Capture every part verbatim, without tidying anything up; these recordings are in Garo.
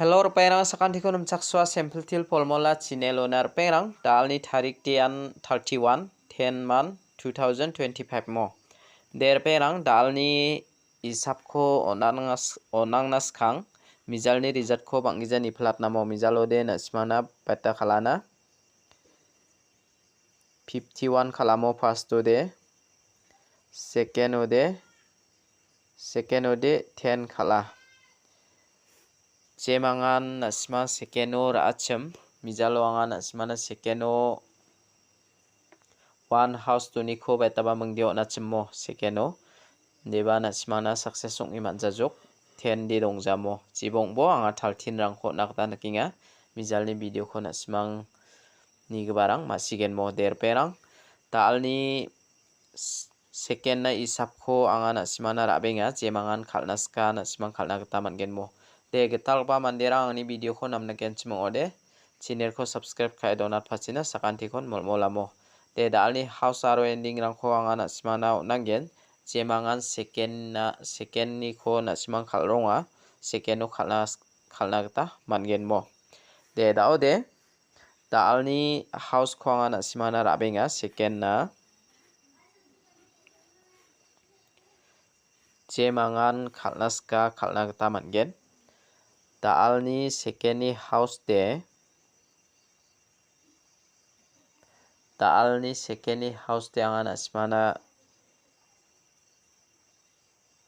Hello, ripengrang, sakantiko nimchaksoa Simple Teer Formula channel-ona ripengrang, da·alni tarik de an thirty-one, ten month, two thousand twenty-five mo. De ripengrang, da·alni isapko on·angnas-, on·angna skang, mijalni result-ko bang·gija niplatnamo, mijalo de na·simana beta kal·ana. Fifty-one kal·amo first-o de, second-o de, second-o de ten kal·a. Jemangan na·sima second-o ra·achim, mijalo anga na·simana second-o one house doniko baitaba mingde on·achimo second-o. Deba na·simana success ong·e man·jajok, ten de dongjamo. Jibongbo anga thirteen-rangko on·a gita nikenga. Mijalni video-ko na·simang nigiparang ma·sigenmo, de ripengrang. Da·alni s-, second-na isapko anga na·simana ra·benga, jemangan kal·na sika, na·simang kal·na gita man·genmo. De, gitalgipa manderang angni video-ko namnikenchim ong·ode, channel-ko subscribe ka·e donatpachina sakantikon molmolamo. De, da·alni house aro ending-rangko anga na·simana on·angen, jemangan second-na, second-niko na·simang kal·ronga, second-o kal·na, kal·na gita man·genmo. De, da·ode, da·alni house-ko anga na·simana ra·benga, second-na. Jemangan kal·na sika kal·na gita man·gen. Da·alni second-ni house-de, da·alni second-ni house-de anga na·simana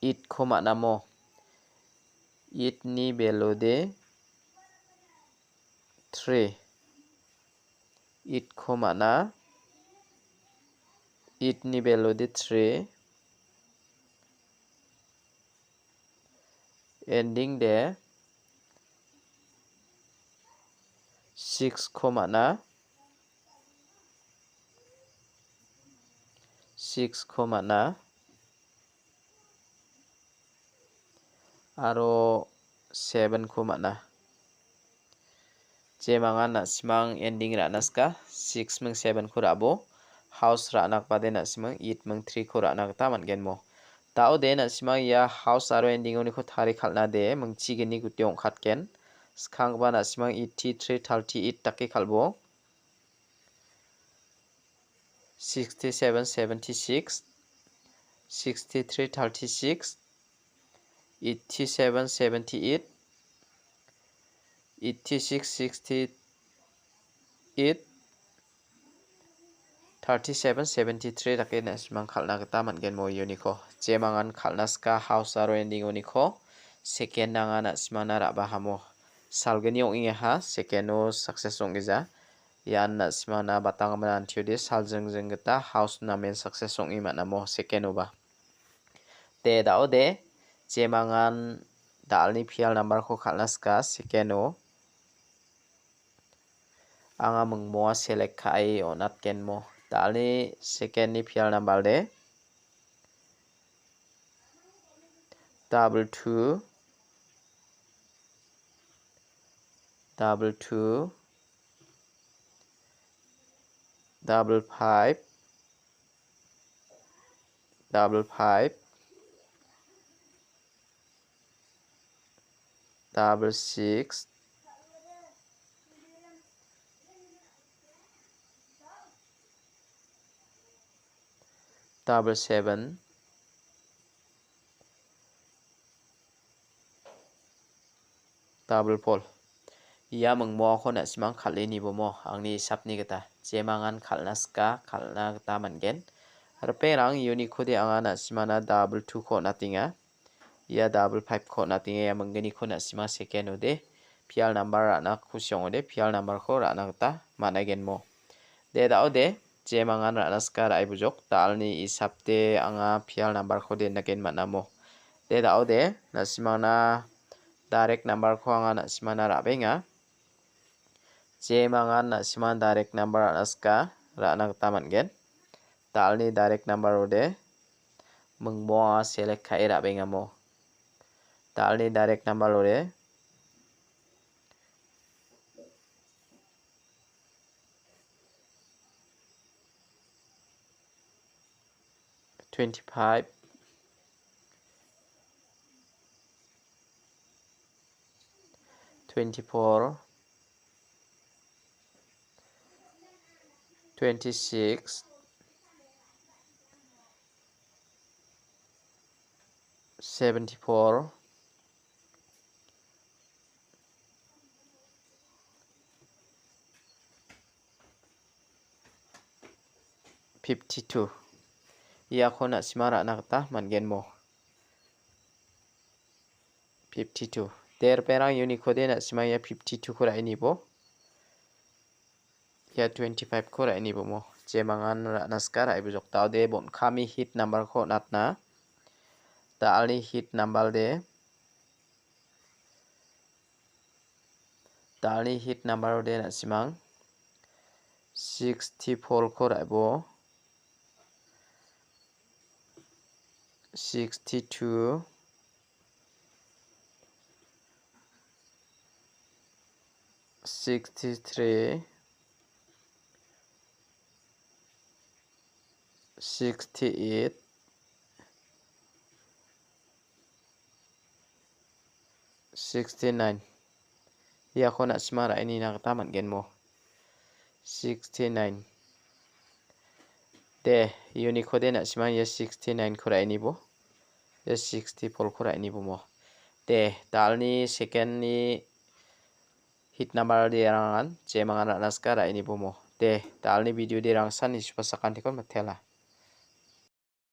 eight-ko man·amo. Eight-ni value-de three. Eight-ko man·a. Eight-ni value-de three. Ending-de six-ko man·a. Six-ko man·a. Aro seven-ko man·a. Jemangan na·simang ending ra·na sika, six ming seven-ko ra·bo, house ra·na gipade na·simang eight ming three-ko ra·na gita man·genmo. Da·ode na·simang ia house aro ending-oniko tari kal·na de, mingchigini guti ong·katgen. Skanggipa na·simang eighty-three thirty-eight dake kal·bo. Sixty-seven seventy-six, sixty-three thirty-six, eighty-seven seventy-eight, eighty-six sixty-eight, thirty-seven seventy-three dake na·simang kal·na gita man·gen mo uniko. Jemangan kal·na sika house aro ending uniko second nanga na·simana ra·bahamo. Salgni ong·engaha, second-o success ong·gija. Ian na·simana batanggimin antiode saljringjring gita house namen success ong·e man·amo second-oba. De, da·ode, jemangan da·alni pial number-ko kal·na sika, second-o. Anga mingmoa select ka·e on·atgenmo. Da·alni second-ni pial number de. Double two, double two, double five, double five, double six, double seven, double four. Ia mingmoako na·simang kal·e nibomo, angni hisapni gita. Jemangan kal·na sika, kal·na gita man·gen. Ripengrang, uniko de anga na·simana double two-ko on·atenga. Ia double five-ko on·atenga, ia mingginiko na·sima second-ode. Pial number ra·na kusi ong·ode, pial number-ko ra·na gita man·aigenmo. De, da·ode, jemangan ra·na sika ra·e bujok, da·alni hisapde anga pial number-ko de nagen man·amo. De, da·ode, na·simangna direct number-ko anga na·simana ra·benga. Jemangan na·siman direct number ra·na sika ra·na gita man·gen. Da·alni direct number-ode, mingmo anga select ka·e ra·bengamo. Da·alni direct number-ode, twenty-five, twenty-four, twenty-six, seventy-four, fifty-two. Iako na·sima ra·na gita man·gen mo. Fifty-two. De, ripengrang uniko de na·sima ia fifty-two ko ra·e nibo. Ia twenty-five ko ra·e nibo mo. Jemangan ra·na sika ra·e bujok. Dao de bon kami hit number ko natna. Dalni hit number de. Dalni hit number de na·simang sixty-four ko ra·e bo. Sixty-two, sixty-three, sixty-eight, sixty-nine. Iako na·sima ra·e nina gita man·gen mo. Sixty-nine. De, uniko de na·sima ia sixty-nine ko ra·e nibo. Ia sixty-four ko ra·e nibo mo. De, dalni second ni hit number de rangan, jemangan ra·na sika ra·e nibo mo. De, dalni video de rangsan nisupa sakantikon matela.